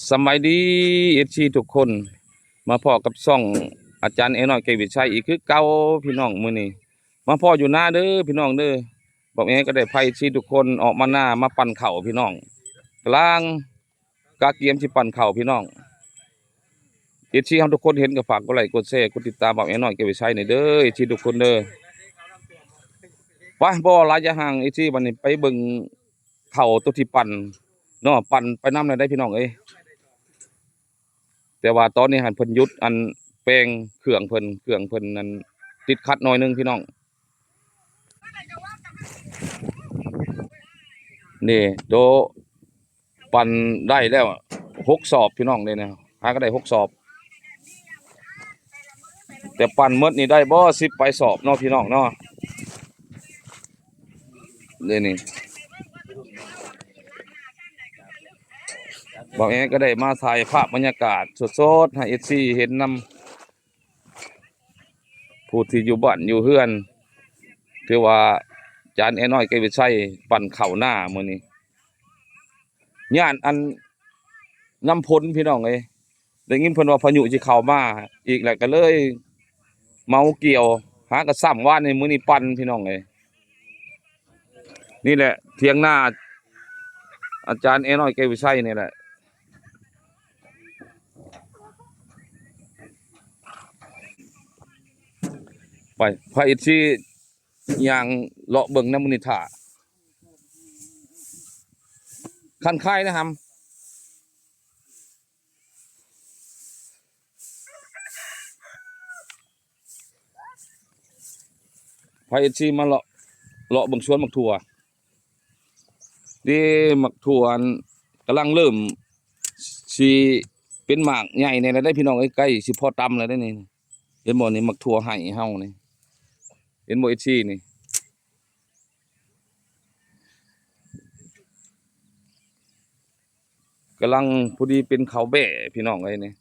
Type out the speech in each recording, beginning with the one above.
ສະບາຍດີ ເອັຟຊີ ທຸກຄົນ ມາພໍ້ກັບຊ່ອງອາຈານແອນ້ອຍ ແກ້ວວິໄຊ ອີກຄືເກົ່າພີ່ນ້ອງ. ມື້ນີ້ມາພໍ້ຢູ່ນາເດີພີ່ນ້ອງເດີ. ບ່າວແອກໍໄດ້ພາ ເອັຟຊີ ທຸກຄົນອອກມານາ ມາປັ່ນເຂົ້າພີ່ນ້ອງ. ກຳລັງກະກຽມຊິປັ່ນເຂົ້າພີ່ນ້ອງ. ເອັຟຊີ ເຮົາທຸກຄົນເຫັນກໍຝາກກົດໄລ້ ກົດແຊ ກົດຕິດຕາມບ່າວແອນ້ອຍ ແກ້ວວິໄຊ ແດ່ເດີ ເອັຟຊີ ທຸກຄົນເດີ. ໄປ ບໍ່ຫຼາຍຢ່າຫ່າງ ເອັຟຊີ ບັດນີ້ໄປເບິ່ງເຂົ້າໂຕທີ່ປັ່ນເນາະ. ປັ່ນໄປນຳແລ້ວໄດ໋ພີ່ນ້ອງເອີຍ. ແຕ່ວ່າຕອນນີ້ຫັ້ນເພິ່ນຢຸດອັນແປງເຄື່ອງເພິ່ນ ເຄື່ອງເພິ່ນນັ້ນຕິດຂັດໜ້ອຍໜຶ່ງພີ່ນ້ອງ. ນີ້ໂຕປັ່ນໄດ້ແລ້ວຫົກສອບພີ່ນ້ອງເດ້ນະ. ຫາກໍໄດ້ຫົກສອບ ແຕ່ປັ່ນໝົດນີ້ໄດ້ບໍ່ສິບປາຍສອບເນາະພີ່ນ້ອງເນາະ. ເດ້ນີ້ ບ່າວແອກໍໄດ້ມາຖ່າຍພາບບັນຍາກາດສົດໆໃຫ້ເອັຟຊີເຫັນນຳ ຜູ້ທີ່ຢູ່ບ້ານຢູ່ເຮືອນ. ຖືວ່າອາຈານແອນ້ອຍ ແກ້ວວິໄຊ ປັ່ນເຂົ້ານາມື້ນີ້ ຢ້ານອັນ ນ້ຳຝົນພີ່ນ້ອງເອີຍ. ໄດ້ຍິນເພິ່ນວ່າພາຍຸຊິເຂົ້າມາອີກແລ້ວ ກໍເລີຍເມົາກ່ຽວ ຫາກໍຊ້ຳວານນີ້ ມື້ນີ້ປັ່ນພີ່ນ້ອງເອີຍ. ນີ້ແຫຼະຖຽງນາອາຈານແອນ້ອຍ ແກ້ວວິໄຊ ນີ້ແຫຼະ. ໄປ ພາເອັຟຊີຍ່າງເລາະເບິ່ງນຳມື້ນີ້ ຖ້າຄັນຄາຍນະຫຳ. ພາເອັຟຊີມາເລາະ ເລາະເບິ່ງສວນໝາກຖົ່ວ. ເດ້ ໝາກຖົ່ວອັນກຳລັງເລີ່ມຊິເປັນໝາກໃຫຍ່ແດ່ແລ້ວເດ້ພີ່ນ້ອງເອີຍ. ໃກ້ຊິພໍຕຳແລ້ວເດ້ນີ້. ເຫັນບໍ່ນີ້ ໝາກຖົ່ວໄຮ່ເຮົານີ້ ເຫັນບໍ່ ເອັຟຊີ ນີ້. ກຳລັງພໍດີເປັນເຂົ້າແບ້ພີ່ນ້ອງເອີຍນີ້.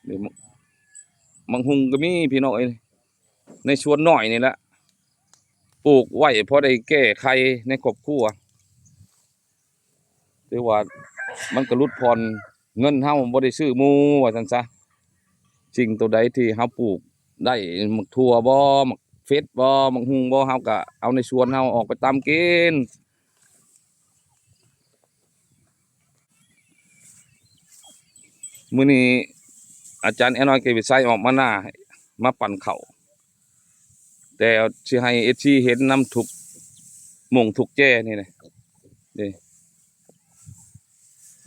ນີ້ ໝາກ ໝາກຫຸ່ງກໍມີພີ່ນ້ອງເອີຍ ໃນສວນນ້ອຍນີ້ແຫຼະ ປູກໄວ້ພໍໄດ້ແກ້ໄຂໃນຄອບຄົວ. ຖືວ່າມັນກໍຫຼຸດຜ່ອນ ເງິນເຮົາບໍ່ໄດ້ຊື້ໝູ່ວ່າຊັ້ນຊະ. ສິ່ງໂຕໃດທີ່ເຮົາປູກໄດ້ ໝາກຖົ່ວບໍ ໝາກເຟດບໍ ໝາກຫຸ່ງບໍ ເຮົາກໍເອົາໃນສວນເຮົາອອກໄປຕຳກິນ. ມື້ນີ້ອາຈານແອນ້ອຍ ແກ້ວວິໄຊ ອອກມານາ ມາປັ່ນເຂົ້າ ແຕ່ຊິໃຫ້ເອັຟຊີເຫັນນຳທຸກໂມງທຸກແຈນີ້ແຫຼະ. ເດ້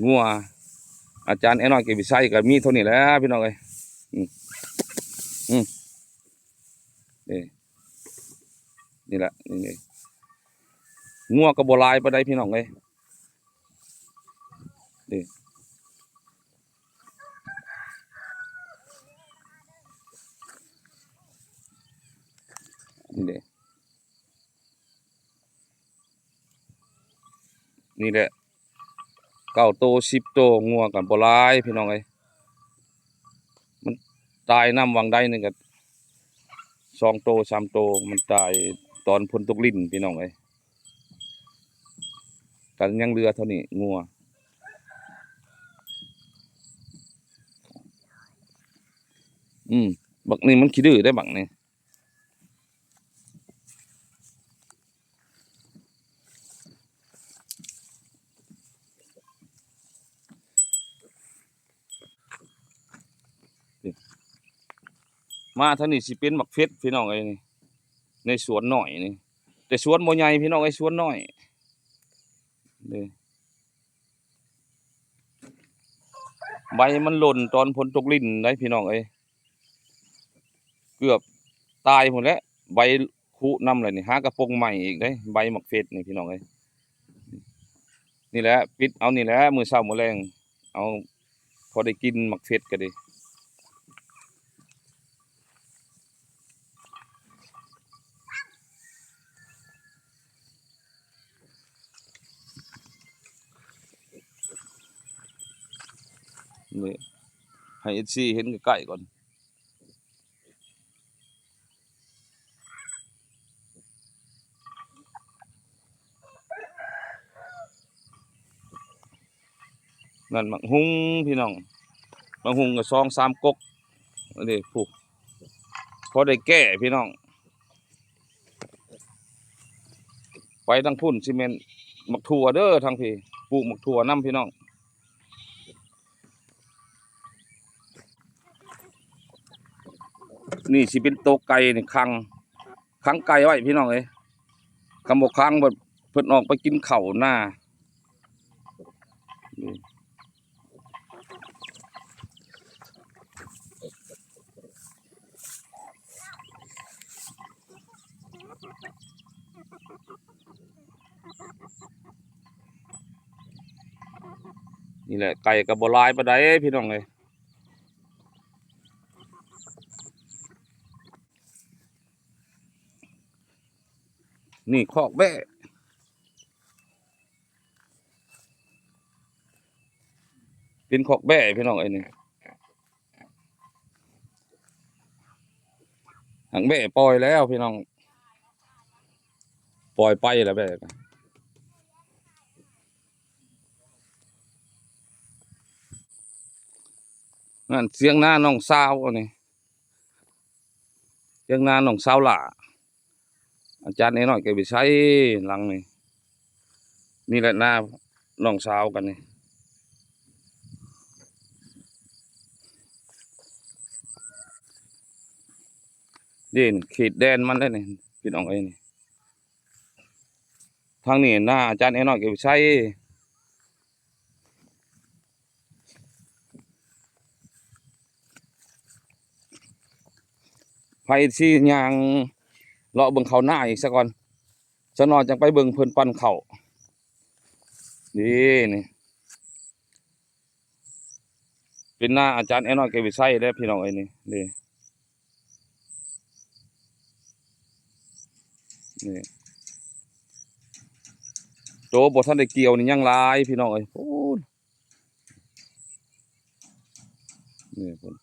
ງົວອາຈານແອນ້ອຍ ແກ້ວວິໄຊ ກໍມີເທົ່ານີ້ແຫຼະພີ່ນ້ອງເອີຍ. ອືມ ອືມ ເດ້ ນີ້ແຫຼະ ນີ້ ງົວກໍບໍ່ຫຼາຍປານໃດພີ່ນ້ອງເອີຍ. ນີ້ ນີ້ເດ້ ນີ້ແຫຼະ ເກົ້າໂຕ ສິບໂຕ ງົວກໍບໍ່ຫຼາຍພີ່ນ້ອງເອີຍ. ມັນຕາຍນຳຫວ່າງໃດໜຶ່ງກໍ ສອງໂຕ ສາມໂຕ ມັນຕາຍຕອນຝົນຕົກລິນພີ່ນ້ອງເອີຍ. ກໍຍັງເຫຼືອເທົ່ານີ້ງົວ. ອືມ ບັກນີ້ມັນຂີ້ດື້ເດ້ບັກນີ້. ມາທາງນີ້ຊິເປັນໝາກເຟດພີ່ນ້ອງເອີຍນີ້ ໃນສວນນ້ອຍນີ້. ແຕ່ສວນບໍ່ໃຫຍ່ພີ່ນ້ອງເອີຍ ສວນນ້ອຍນີ້. ໃບມັນຫຼົ່ນຕອນຝົນຕົກລິນໄດ໋ພີ່ນ້ອງເອີຍ. ເກືອບຕາຍພຸ້ນແຫຼະ ໃບຄຸນຳແຫຼະນີ້ ຫາກະປົງໃໝ່ອີກເດ້ ໃບໝາກເຟດນີ້ພີ່ນ້ອງເອີຍ. ນີ້ແຫຼະ ປິດເອົານີ້ແຫຼະ ມື້ເຊົ້າມື້ແລງ ເອົາພໍໄດ້ກິນໝາກເຟດກໍດີ. ນີ້ ໃຫ້ເອັຟຊີເຫັນໃກ້ໆກ່ອນ. ນັ້ນໝາກຫຸ່ງພີ່ນ້ອງ ໝາກຫຸ່ງກໍສອງສາມກົກ ອັນນີ້ ຜູ້ ພໍໄດ້ແກ້ພີ່ນ້ອງ. ໄປທາງພຸ້ນຊິແມ່ນໝາກຖົ່ວເດີ ທາງພີ້ ປູກໝາກຖົ່ວນຳພີ່ນ້ອງ. ນີ້ຊິເປັນໂຕໄກ່ນີ້ ຂັງ ຂັງໄກ່ໄວ້ພີ່ນ້ອງເອີຍ ຄັນບໍ່ຂັງ ເພິ່ນອອກໄປກິນເຂົ້ານາ. ນີ້ແຫຼະ ໄກ່ກໍບໍ່ຫຼາຍປານໃດພີ່ນ້ອງເອີຍ. ນີ້ຄອກແບ້ ເປັນຄອກແບ້ພີ່ນ້ອງເອີຍນີ້. ຫາກແບ້ປ່ອຍແລ້ວພີ່ນ້ອງ ປ່ອຍໄປແລ້ວແບ້. ນັ້ນ ຖຽງນານ້ອງສາວ ອັນນີ້ ຖຽງນານ້ອງສາວຫຼ້າ ອາຈານເອນ້ອຍ ແກ້ວວິໄຊ ຫຼັງນີ້. ນີ້ແຫຼະນານ້ອງສາວກັນນີ້ ນີ້ເຂດແດນມັນເດ້ນີ້ ພີ່ນ້ອງເອີຍນີ້. ທາງນີ້ນາອາຈານເອນ້ອຍ ແກ້ວວິໄຊ. ພາເອັຟຊີຍ່າງເລາະເບິ່ງເຂົ້ານາອີກສາກ່ອນ ສາວນ້ອຍຈັ່ງໄປເບິ່ງເພິ່ນປັ່ນເຂົ້າ. ນີ້ ນີ້ ເປັນນາອາຈານເອນ້ອຍ ແກ້ວວິໄຊເດ້ພີ່ນ້ອງເອີຍນີ້ ນີ້ ນີ້ ໂຕບໍ່ທັນໄດ້ກ່ຽວນີ້ຍັງຫຼາຍພີ່ນ້ອງເອີຍ ພຸ້ນ ນີ້ ພຸ້ນ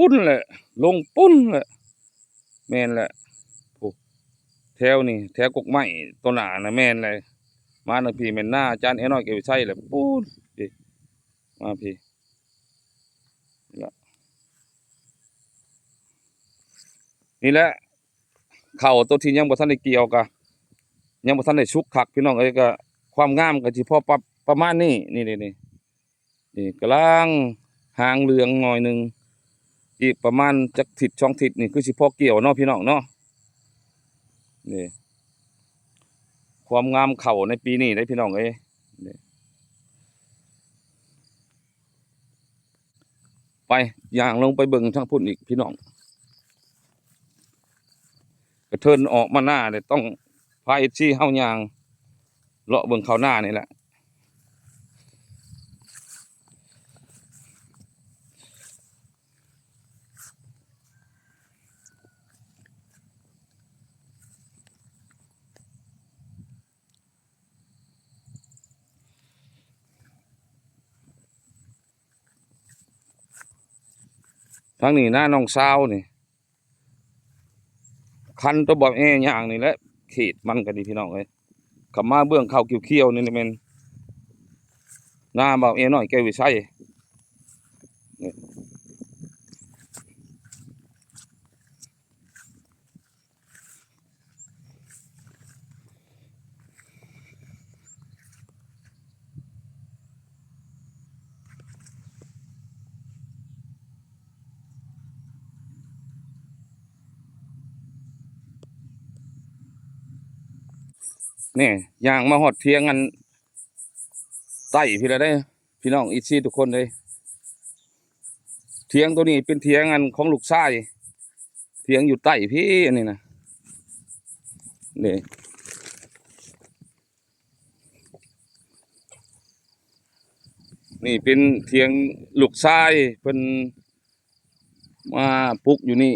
ປຸ້ນແຫຼະ ລົງປຸ້ນແຫຼະ ແມ່ນແຫຼະ ໂອ້ ແຖວນີ້ ແຖວກົກໄມ້ໂຕໜ້ານະ ແມ່ນແຫຼະ ມາທາງພີ້ແມ່ນນາອາຈານເອນ້ອຍ ແກ້ວວິໄຊແຫຼະ ປຸ້ນ ພີ້ ມາພີ້ ນີ້ແຫຼະ ນີ້ແຫຼະ ເຂົ້າໂຕທີ່ຍັງບໍ່ທັນໄດ້ກ່ຽວກະ ຍັງບໍ່ທັນໄດ້ສຸກຄັກພີ່ນ້ອງເອີຍ ກະຄວາມງາມກະຊິພໍປະ ປະມານນີ້ ນີ້ ນີ້ ນີ້ ນີ້ກຳລັງຫາງເຫຼືອງໜ້ອຍໜຶ່ງ ອີກປະມານຈັກທິດສອງທິດນີ້ຄືຊິພໍກ່ຽວເນາະພີ່ນ້ອງເນາະ. ນີ້ ຄວາມງາມເຂົ້າໃນປີນີ້ເດ້ພີ່ນ້ອງເອີຍ ນີ້ ໄປ ຍ່າງລົງໄປເບິ່ງທາງພຸ້ນອີກພີ່ນ້ອງ ກະເທີນອອກມາໜ້າເດ້ ຕ້ອງພາເອັຟຊີເຮົາຍ່າງເລາະເບິ່ງເຂົ້ານານີ້ແຫຼະ. ທາງນີ້ນານ້ອງສາວນີ້ ຄັນໂຕບ່າວແອຍ່າງນີ້ແຫຼະ ເຂດມັນກະດີພີ່ນ້ອງເອີຍ. ເຂົ້າມາເບື້ອງເຂົ້າຂຽວໆນີ້ແມ່ນນາບ່າວແອນ້ອຍ ແກ້ວວິໄຊ. ນີ້ ຍ່າງມາຮອດຖຽງອັນໃຕ້ພີ້ລະເດ້ ພີ່ນ້ອງເອັຟຊີທຸກຄົນເອີຍ. ຖຽງໂຕນີ້ເປັນຖຽງອັນຂອງລູກຊາຍ ຖຽງຢູ່ໃຕ້ພີ້ ອັນນີ້ນະ ນີ້ ນີ້ເປັນຖຽງລູກຊາຍ ເພິ່ນມາປຸກຢູ່ນີ້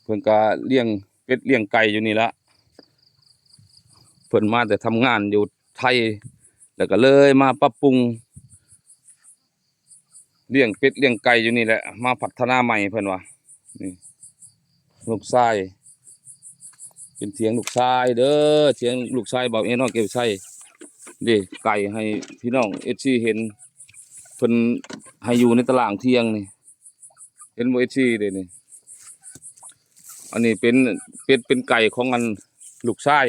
ເພິ່ນກະລ້ຽງເປັດລ້ຽງໄກ່ຢູ່ນີ້ລະ ເພິ່ນມາແຕ່ທຳງານຢູ່ໄທ ແລ້ວກະເລີຍມາປັບປຸງ ລ້ຽງເປັດລ້ຽງໄກ່ຢູ່ນີ້ແຫຼະ ມາພັດທະນາໃໝ່ເພິ່ນວ່າ ນີ້ ລູກຊາຍ ປັນຖຽງລູກຊາຍເດີ ຖຽງລູກຊາຍບ່າວເອນ້ອຍເກວໄຊເດ້. ໄກ່ໃຫ້ພີ່ນ້ອງເອັຟຊີເຫັນ ເພິ່ນໃຫ້ຢູ່ໃນຕາລ່າງຖຽງນີ້ ເຫັນບໍ່ເອັຟຊີເດ້ນີ້. ອັນນີ້ເປັນ ເປັນ ເປັນໄກ່ຂອງອັນລູກຊາຍ.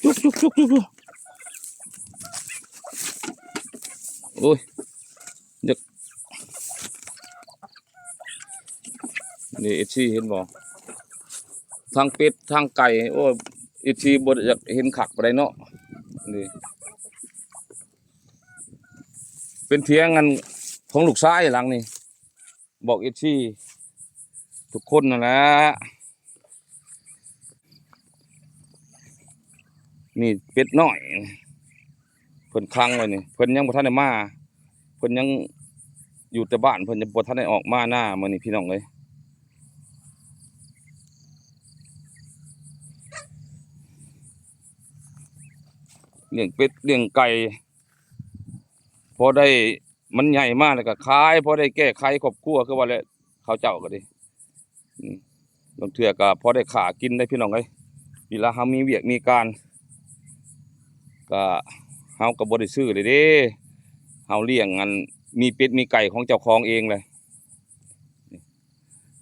ຈຸກ ຈຸກ ຈຸກ ຈຸກ ໂອ້ຍ ຢາກ ນີ້ເອັຟຊີເຫັນບໍ່ ທັງເປັດທັງໄກ່. ໂອ້ຍ ເອັຟຊີບໍ່ຢາກເຫັນຄັກປານໃດເນາະ. ນີ້ເປັນຖຽງອັນຂອງລູກຊາຍຫຼັງນີ້ ບອກເອັຟຊີທຸກຄົນນັ້ນແຫຼະ. ນີ້ເປັດນ້ອຍ ເພິ່ນຂັງໄວ້ນີ້ ເພິ່ນຍັງບໍ່ທັນໄດ້ມາ ເພິ່ນຍັງຢູ່ແຕ່ບ້ານ ເພິ່ນຍັງບໍ່ທັນໄດ້ອອກມານາມື້ນີ້ພີ່ນ້ອງເອີຍ. ລ້ຽງເປັດລ້ຽງໄກ່ ພໍໄດ້ ມັນໃຫຍ່ມາແລ້ວກໍຂາຍ ພໍໄດ້ແກ້ໄຂຄອບຄົວ ຄືວ່າແຫຼະ ເຂົາເຈົ້າກໍດີ. ອືມ ບາງເທື່ອກໍພໍໄດ້ຂ້າກິນໄດ້ພີ່ນ້ອງເອີຍ. ເວລາເຮົາມີວຽກມີການ ກໍ ເຮົາກໍບໍ່ໄດ້ຊື້ເລີຍເດ້ ເຮົາລ້ຽງອັນ ມີເປັດມີໄກ່ຂອງເຈົ້າຂອງເອງແຫຼະ.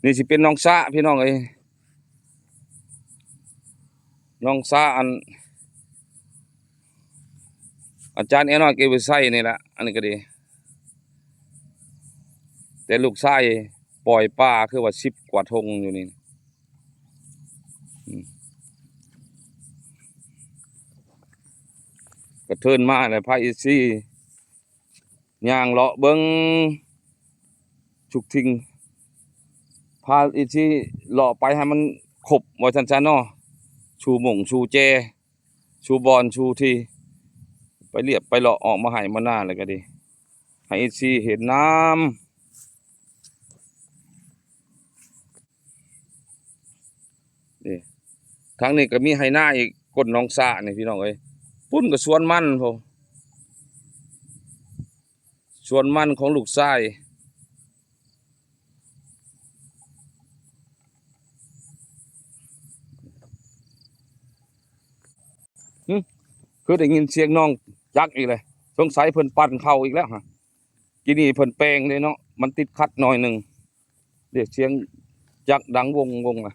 ນີ້ຊິເປັນໜອງສະພີ່ນ້ອງເອີຍ ໜອງສະອັນ ອາຈານແອນ້ອຍເກວໄຊນີ້ລະ. ອັນນີ້ກໍດີ ແຕ່ລູກຊາຍປ່ອຍປາຄືວ່າສິບກວ່າຖົງຢູ່ນີ້. ອືມ ກະເທີນມາແລ້ວ ພາເອັຟຊີຍ່າງເລາະເບິ່ງທຸກສິ່ງ ພາເອັຟຊີເລາະໄປໃຫ້ມັນຄົບ ວ່າຊັ້ນຊະເນາະ ສູ່ໝົງສູ່ແຈ ສູ່ບ່ອນສູ່ທີ່ ໄປລຽບໄປເລາະ ອອກມາໄຮ່ມານາແລ້ວກໍດີ ໃຫ້ເອັຟຊີເຫັນນຳ. ນີ້ ທາງນີ້ກໍມີໄຮ່ນາອີກ ກົ້ນໜອງສະນີ້ພີ່ນ້ອງເອີຍ. ພຸ້ນກໍສວນມັນພຸ້ນ ສວນມັນຂອງລູກຊາຍ. ຫຶ ຄືໄດ້ຍິນສຽງນ້ອງຈັກອີກແລ້ວ ສົງໄສເພິ່ນປັ່ນເຂົ້າອີກແລ້ວຫະ. ກີ້ນີ້ເພິ່ນແປງເດ້ເນາະ ມັນຕິດຂັດໜ້ອຍໜຶ່ງເດ້ ສຽງຈັກດັງວົງໆນະ.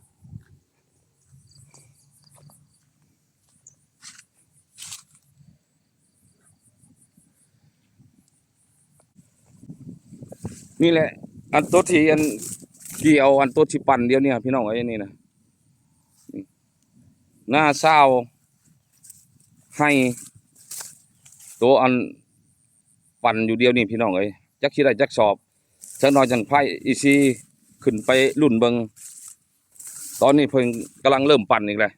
ນີ້ແຫຼະ ອັນໂຕທີ່ອັນກ່ຽວ ອັນໂຕທີ່ປັ່ນດຽວນີ້ພີ່ນ້ອງເອີຍ ນີ້ນະ ນາຊາວໄຮ່ ໂຕອັນປັ່ນຢູ່ດຽວນີ້ພີ່ນ້ອງເອີຍ ຈັກຊິໄດ້ຈັກສອບ. ຈັກໜ້ອຍຈັ່ງພາເອັຟຊີຂຶ້ນໄປລຸ້ນເບິ່ງ. ຕອນນີ້ເພິ່ນກຳລັງເລີ່ມປັ່ນອີກແລ້ວ.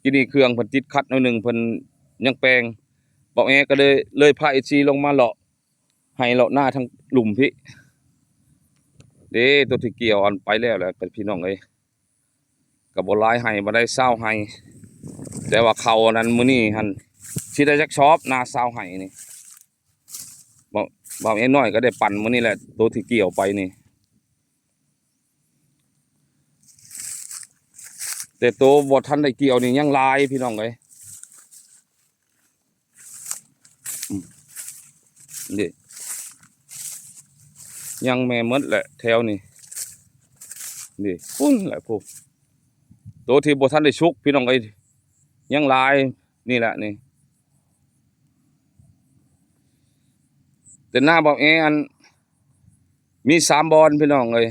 ທີ່ນີ້ເຄື່ອງເພິ່ນຕິດຂັດໜ້ອຍໜຶ່ງ ເພິ່ນຍັງແປງ. ບ່າວແອກໍເລີຍ ເລີຍພາເອັຟຊີລົງມາເລາະໄຮ່ເລາະນາທາງລຸ່ມພີ້ເດ້. ໂຕທີ່ກ່ຽວອັນໄປແລ້ວແຫຼະ ພີ່ນ້ອງເອີຍ ກໍບໍ່ຫຼາຍໄຮ່ ບໍ່ໄດ້ຊາວໄຮ່ ແຕ່ວ່າເຂົ້າອັນນັ້ນ ມື້ນີ້ຫັ້ນຊິໄດ້ຈັກສອບ ນາຊາວໄຮ່ນີ້. ບ່າວ ບ່າວແອນ້ອຍກໍໄດ້ປັ່ນມື້ນີ້ແຫຼະ ໂຕທີ່ກ່ຽວໄປນີ້. ແຕ່ໂຕບໍ່ທັນໄດ້ກ່ຽວນີ້ຍັງຫຼາຍ ພີ່ນ້ອງເອີຍ. ອືມ ນີ້ ຍັງແມ່ນໝົດແຫຼະແຖວນີ້. ນີ້ ພຸ້ນແຫຼະ ພຸ້ນ ໂຕທີ່ບໍ່ທັນໄດ້ສຸກ ພີ່ນ້ອງເອີຍ ຍັງຫຼາຍ. ນີ້ແຫຼະນີ້ ແຕ່ນາບ່າວແອອັນ ມີສາມບ່ອນ ພີ່ນ້ອງເອີຍ.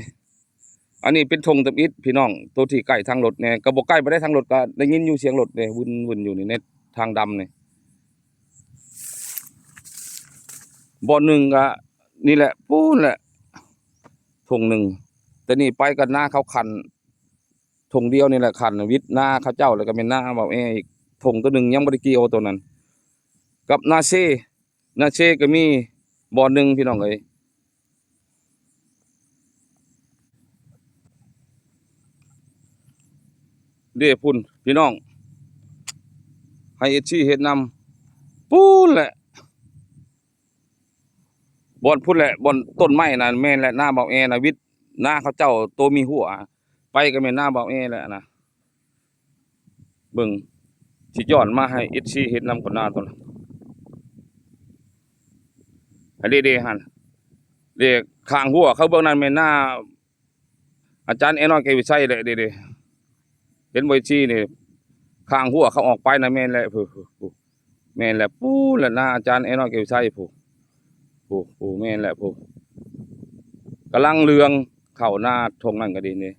ອັນນີ້ເປັນທົ່ງທຳອິດ ພີ່ນ້ອງ ໂຕທີ່ໃກ້ທາງລົດແດ່ ກໍບໍ່ໃກ້ປານໃດ ທາງລົດກໍໄດ້ຍິນຢູ່ສຽງລົດເດ້ ວຶ່ນໆຢູ່ນີ້ ໃນທາງດຳນີ້. ບ່ອນໜຶ່ງກໍນີ້ແຫຼະ ປູ້ນແຫຼະ ທົ່ງໜຶ່ງ ແຕ່ນີ້ໄປກໍນາເຂົາຂັນ ທົ່ງດຽວນີ້ແຫຼະ ຂັນວິດນາເຂົາເຈົ້າ ແລ້ວກໍແມ່ນນາບ່າວແອອີກ ທົ່ງໂຕໜຶ່ງຍັງບໍ່ໄດ້ກ່ຽວ ໂຕນັ້ນ ກັບນາເຊ. ນາເຊກໍມີບ່ອນໜຶ່ງ ພີ່ນ້ອງເອີຍ. ເດ້ພຸ້ນ ພີ່ນ້ອງ ໃຫ້ເອັຟຊີເຫັນນຳ ປູ້ນແຫຼະ. ບ່ອນພຸ້ນແຫຼະ ບ່ອນຕົ້ນໄມ້ນັ້ນ ແມ່ນແຫຼະ ນາບ່າວແອນະ ວິດນາເຂົາເຈົ້າ ໂຕມີຮົ້ວ ໄປກໍແມ່ນນາບ່າວແອແຫຼະນະ. ເບິ່ງ ຊິຍ້ອນມາໃຫ້ເອັຟຊີເຫັນນຳກ່ອນນາຕົວນັ້ນ ອັນເດໆຫັ້ນ ເດ ຂ້າງຮົ້ວເຂົາເບິ່ງນັ້ນແມ່ນນາ ອາຈານແອນ້ອຍ ແກ້ວວິໄຊແຫຼະ ເດໆ ເຫັນບໍ່ ເອັຟຊີນີ້ ຂ້າງຮົ້ວເຂົາອອກໄປນະ ແມ່ນແຫຼະ ຜູ້ ຜູ້ ຜູ້ ແມ່ນແຫຼະ ປູ້ນແຫຼະ ນາອາຈານແອນ້ອຍ ແກ້ວວິໄຊ ຜູ້ ຜູ້ ຜູ້ ແມ່ນແຫຼະ ຜູ້ ກຳລັງເຫຼືອງເຂົ້ານາທົ່ງນັ້ນກໍດີນີ້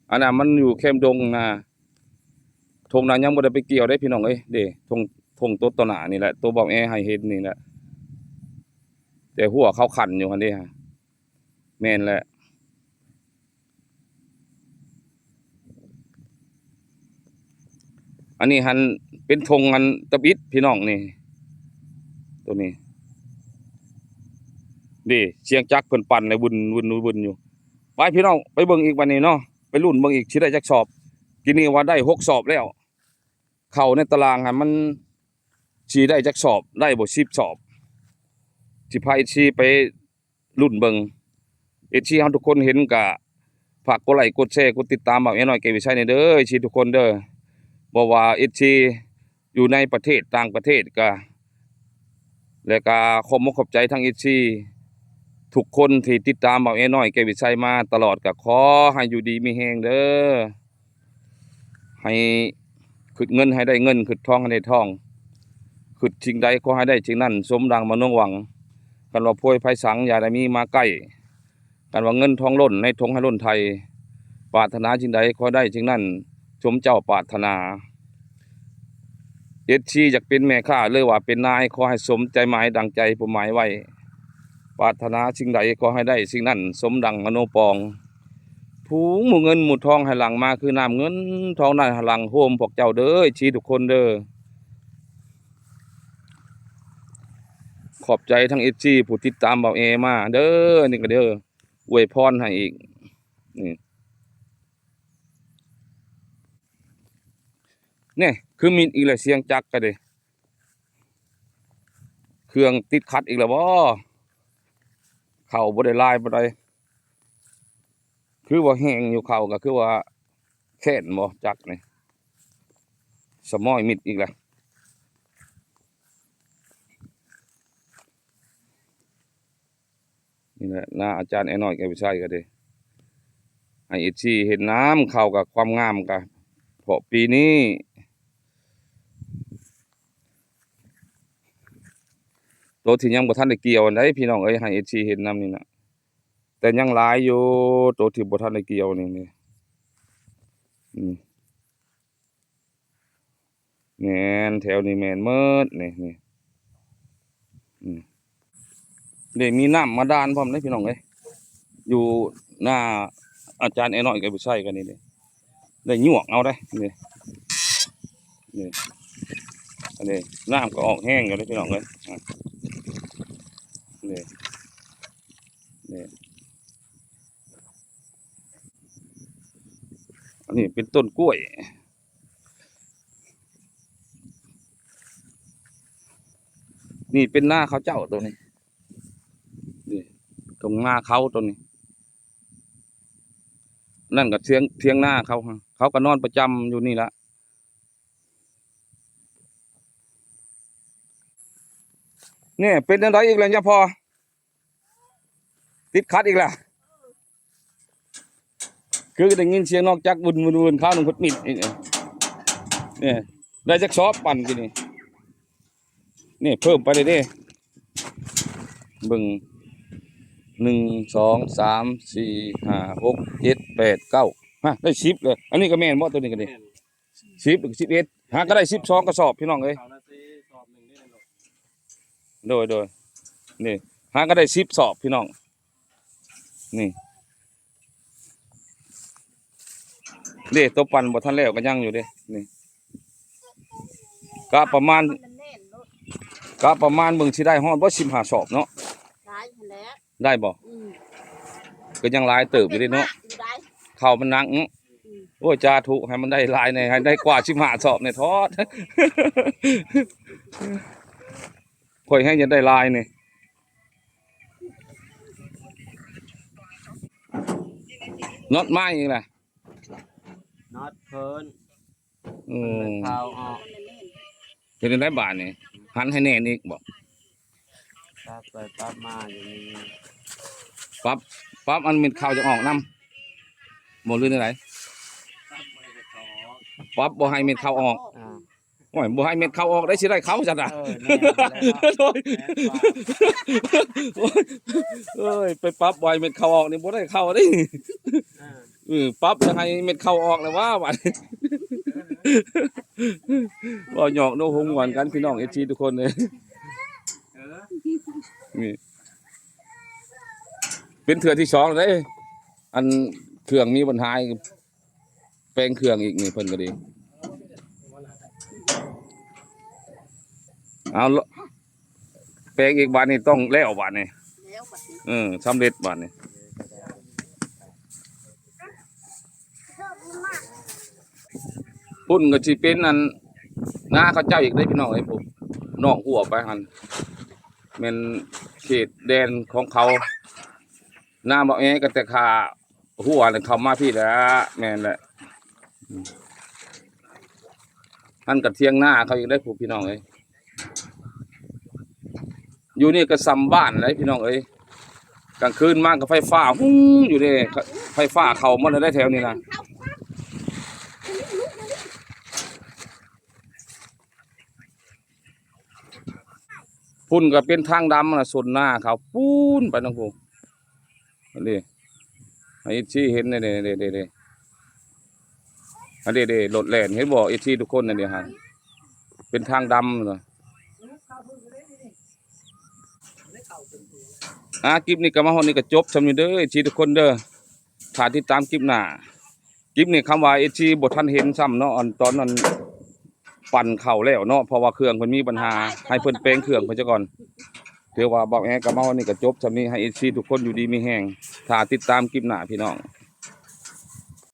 ອັນນັ້ນມັນຢູ່ແຄມດົງນາ ທົ່ງນັ້ນຍັງບໍ່ໄດ້ໄປກ່ຽວເດ້ພີ່ນ້ອງເອີຍ ເດ້ ທົ່ງ ທົ່ງຕົວຕໍ່ໜ້ານີ້ແຫຼະ ຕົວບ່າວແອໃຫ້ເຫັນນີ້ແຫຼະ ແຕ່ຮົ້ວເຂົາຂັ້ນຢູ່ຫັ້ນເດ້ ແມ່ນແຫຼະ ອັນນີ້ຫັ້ນເປັນທົ່ງອັນຕະບິດພີ່ນ້ອງນີ້ ໂຕນີ້ ເດ້ ສຽງຈັກເພິ່ນປັ່ນແລ້ວ ວຶ່ນໆໆຢູ່ ໄປພີ່ນ້ອງ ໄປເບິ່ງອີກບັດນີ້ເນາະ ໄປລຸ້ນເບິ່ງອີກ ຊິໄດ້ຈັກສອບ ກີ້ນີ້ວ່າໄດ້ຫົກສອບແລ້ວ ເຂົ້າໃນຕາລາງຫັ້ນມັນຊິໄດ້ຈັກສອບ ໄດ້ບໍ່ສິບສອບ ຊິພາເອັຟຊີໄປລຸ້ນເບິ່ງ ເອັຟຊີເຮົາທຸກຄົນເຫັນກະຝາກກົດໄລ້ກົດແຊກົດຕິດຕາມບ່າວແອນ້ອຍ ແກ້ວວິໄຊແດ່ເດີ ເອັຟຊີທຸກຄົນເດີ ບໍ່ວ່າເອັຟຊີຢູ່ໃນປະເທດຕ່າງປະເທດກະ ແລະກະຂອບອົກຂອບໃຈທັງເອັຟຊີທຸກຄົນທີ່ຕິດຕາມບ່າວແອນ້ອຍ ແກ້ວວິໄຊມາຕະຫຼອດ ກະຂໍໃຫ້ຢູ່ດີມີແຮງເດີ ໃຫ້ຄິດເງິນໃຫ້ໄດ້ເງິນ ຄິດທອງໃຫ້ໄດ້ທອງ ຄິດສິ່ງໃດຂໍໃຫ້ໄດ້ສິ່ງນັ້ນ ສົມດັ່ງມະໂນຫວັງ ຄັນວ່າພວຍໄພສັງຢ່າໄດ້ມີມາໃກ້ ຄັນວ່າເງິນທອງລົ້ນໃນຖົງໃຫ້ລົ້ນໄຖ ປາດຖະໜາສິ່ງໃດຂໍໃຫ້ໄດ້ສິ່ງນັ້ນ ສົມເຈົ້າປາດຖະໜາ ເອັຟຊີຢາກເປັນແມ່ຄ້າ ຫຼືວ່າເປັນນາຍ ຂໍໃຫ້ສົມໃຈໝາຍດັ່ງໃຈຜູ້ໝາຍໄວ້ ປາດຖະໜາສິ່ງໃດຂໍໃຫ້ໄດ້ສິ່ງນັ້ນ ສົມດັ່ງມະໂນປອງ ຝູງໝູ່ເງິນໝູ່ທອງໃຫ້ຫຼັ່ງມາຄືນ້ຳ ເງິນທອງນັ້ນໃຫ້ຫຼັ່ງໂຮມພວກເຈົ້າເດີ ເອັຟຊີທຸກຄົນເດີ ຂອບໃຈທັງເອັຟຊີຜູ້ຕິດຕາມບ່າວແອມາເດີ ນີ້ກໍເດີ ອວຍພອນໃຫ້ອີກ ນີ້ ນີ້ຄືມິດອີກແລ້ວ ສຽງຈັກກໍເດ້ ເຄື່ອງຕິດຂັດອີກແລ້ວບໍ? ເຂົ້າບໍ່ໄດ້ຫຼາຍປານໃດ ຄືວ່າແຮງຢູ່ ເຂົ້າກໍຄືວ່າແຄ້ນບໍ ຈັກນີ້ ສະໝອຍມິດອີກແລ້ວ. ນີ້ແຫຼະ ນາອາຈານແອນ້ອຍ ແກ້ວວິໄຊກໍເດ້ ໃຫ້ເອັຟຊີເຫັນນຳ ເຂົ້າກັບຄວາມງາມກະ ເພາະປີນີ້ ໂຕທີ່ຍັງບໍ່ທັນໄດ້ກ່ຽວຫັ້ນໃດ໋ ພີ່ນ້ອງເອີຍ ໃຫ້ເອັຟຊີເຫັນນຳນີ້ນະ ແຕ່ຍັງຫຼາຍຢູ່ ໂຕທີ່ບໍ່ທັນໄດ້ກ່ຽວນີ້ ນີ້ ນີ້ ແມ່ນ ແຖວນີ້ແມ່ນໝົດນີ້ ນີ້ ນີ້ ນີ້ ມີນ້ຳບາດານພ້ອມເດ້ພີ່ນ້ອງເອີຍ ຢູ່ໜ້າອາຈານແອນ້ອຍ ແກ້ວວິໄຊກັນນີ້ເດ້ ໄດ້ຍວກເອົາເດ້ ນີ້ ນີ້ ອັນນີ້ນ້ຳກໍອອກແຮງຢູ່ເດ້ພີ່ນ້ອງເອີຍ ອ່າ ນີ້ ນີ້ ອັນນີ້ເປັນຕົ້ນກ້ວຍ ນີ້ເປັນນາເຂົາເຈົ້າໂຕນີ້ ນີ້ທົ່ງນາເຂົາໂຕນີ້ ນັ້ນກໍຖຽງ ຖຽງນາເຂົາ ເຂົາກໍນອນປະຈຳຢູ່ນີ້ລະ ນີ້ເປັນຈັ່ງໃດອີກແລ້ວຍາພໍ່? ຕິດຂັດອີກແລ້ວ ຄືໄດ້ຍິນສຽງນອກຈັກວຸ່ນໆໆ ຄາວໜຶ່ງເພິດມິດອີກ ນີ້ ໄດ້ຈັກສອບປັ່ນກີ້ນີ້ ນີ້ເພີ່ມໄປເລີຍເດ້ ເບິ່ງ ໜຶ່ງ ສອງ ສາມ ສີ່ ຫ້າ ຫົກ ເຈັດ ແປດ ເກົ້າ ຮະ ໄດ້ສິບເລີຍ ອັນນີ້ກໍແມ່ນບໍ່ ໂຕນີ້ກໍດີ ສິບ ສິບເອັດ ຫາກໍໄດ້ສິບສອງກະສອບພີ່ນ້ອງເອີຍ ເຂົ້ານາເຊສອບໜຶ່ງນີ້ແຫຼະເນາະ ໂດຍ ໂດຍ ນີ້ ຫາກໍໄດ້ສິບສອບພີ່ນ້ອງ ນີ້ ເດ້ ໂຕປັ່ນບໍ່ທັນແລ້ວກໍຍັງຢູ່ເດ້ ນີ້ ກະປະມານ ກະປະມານເບິ່ງຊິໄດ້ຮອດບໍ່ ສິບຫ້າສອບເນາະ ຫຼາຍຫັ້ນແຫຼະ ໄດ້ບໍ່? ອືມ ກໍຍັງຫຼາຍເຕີບຢູ່ເດ້ເນາະ ເຂົ້າມັນໜັກເນາະ ອືມ ໂອ້ຍ ສາທຸ ໃຫ້ມັນໄດ້ຫຼາຍແດ່ ໃຫ້ໄດ້ກວ່າສິບຫ້າສອບແດ່ທອດ ຂ້ອຍແຮງຢາກໄດ້ຫຼາຍນີ້ ນອດໄມ້ອີກແຫຼະ ນອດເພິ່ນ ເອີ ເປັນເຂົ້າອອກ ເຮັດຈັ່ງໃດບາດນີ້? ຫັນໃຫ້ແໜ້ນອີກບໍ? ປັບໄປປັບມາຢູ່ນີ້ ປັບ ປັບອັນເມັດເຂົ້າຈະອອກນຳ ບໍ່ ຫຼືແນວໃດ? ປັບບໍ່ໃຫ້ເມັດເຂົ້າອອກ ອ່າ ໂອ້ຍ ບໍ່ໃຫ້ເມັດເຂົ້າອອກໄດ້ ຊິໄດ້ເຂົ້າຊັ້ນນະ ເອີ ແມ່ນແລ້ວ ໂອ້ຍ ເອີຍ ໄປປັບບໍ່ໃຫ້ເມັດເຂົ້າອອກນີ້ ບໍ່ໄດ້ເຂົ້າເດ້ ເອີ ປັບຢາກໃຫ້ເມັດເຂົ້າອອກແລ້ວວ່າ ບາດນີ້ ເວົ້າຫຍອກເນາະ ຫົວມ່ວນກັນ ພີ່ນ້ອງເອັຟຊີທຸກຄົນເອີຍ ນີ້ ເປັນເທື່ອທີສອງແລ້ວເດ້ ອັນເຄື່ອງມີບັນຫາ ແປງເຄື່ອງອີກນີ້ ເພິ່ນກໍດີ ເອົາ ແປງອີກ ບາດນີ້ຕ້ອງແລ້ວ ບາດນີ້ ແລ້ວບາດນີ້ ເອີ ສຳເລັດບາດນີ້ ພຸ້ນກໍຊິເປັນອັນນາເຂົາເຈົ້າອີກເດ້ ພີ່ນ້ອງເອີຍ ພຸ້ນ ນອກຮົ້ວໄປຫັ້ນ ແມ່ນເຂດແດນຂອງເຂົາ ນາບໍ່ແອກໍແຕ່ຂ້າ ຫົວເຂົ້າມາພີ້ແຫຼະ ແມ່ນແຫຼະ ຫັ້ນກໍຖຽງນາເຂົາອີກເດ້ ພວກພີ່ນ້ອງເອີຍ ຢູ່ນີ້ກໍສ່ຳບ້ານເດ້ ພີ່ນ້ອງເອີຍ ກາງຄືນມາກໍໄຟຟ້າຮຸ້ງຢູ່ເດ້ ໄຟຟ້າເຂົ້າໝົດແລ້ວເດ້ ແຖວນີ້ນະ ພຸ້ນກໍເປັນທາງດຳນະ ສົນນາເຂົາປູນໄປນຳພຸ້ນ ອັນນີ້ ໃຫ້ເອັຟຊີເຫັນເດ້ ເດ້ ເດ້ ເດ້ ອັນນີ້ເດ້ ລົດແລ່ນ ເຫັນບໍ່ ເອັຟຊີທຸກຄົນ ອັນນີ້ຫັ້ນ ເປັນທາງດຳນະ ອ່າ ຄລິບນີ້ກໍມາຮອດນີ້ກໍຈົບຊ່ຳນີ້ເດີ ເອັຟຊີທຸກຄົນເດີ ຖ້າຕິດຕາມຄລິບໜ້າ ຄລິບນີ້ຄຳວ່າເອັຟຊີບໍ່ທັນເຫັນຊ້ຳເນາະ ອັນຕອນນັ້ນ ປັ່ນເຂົ້າແລ້ວເນາະ ເພາະວ່າເຄື່ອງເພິ່ນມີບັນຫາ ໃຫ້ເພິ່ນແປງເຄື່ອງເພິ່ນຊະກ່ອນ ຖືວ່າບ່າວແອກໍມາຮອດນີ້ກໍຈົບຊ່ຳນີ້ ໃຫ້ເອັຟຊີທຸກຄົນຢູ່ດີມີແຮງ ຖ້າຕິດຕາມຄລິບໜ້າພີ່ນ້ອງ.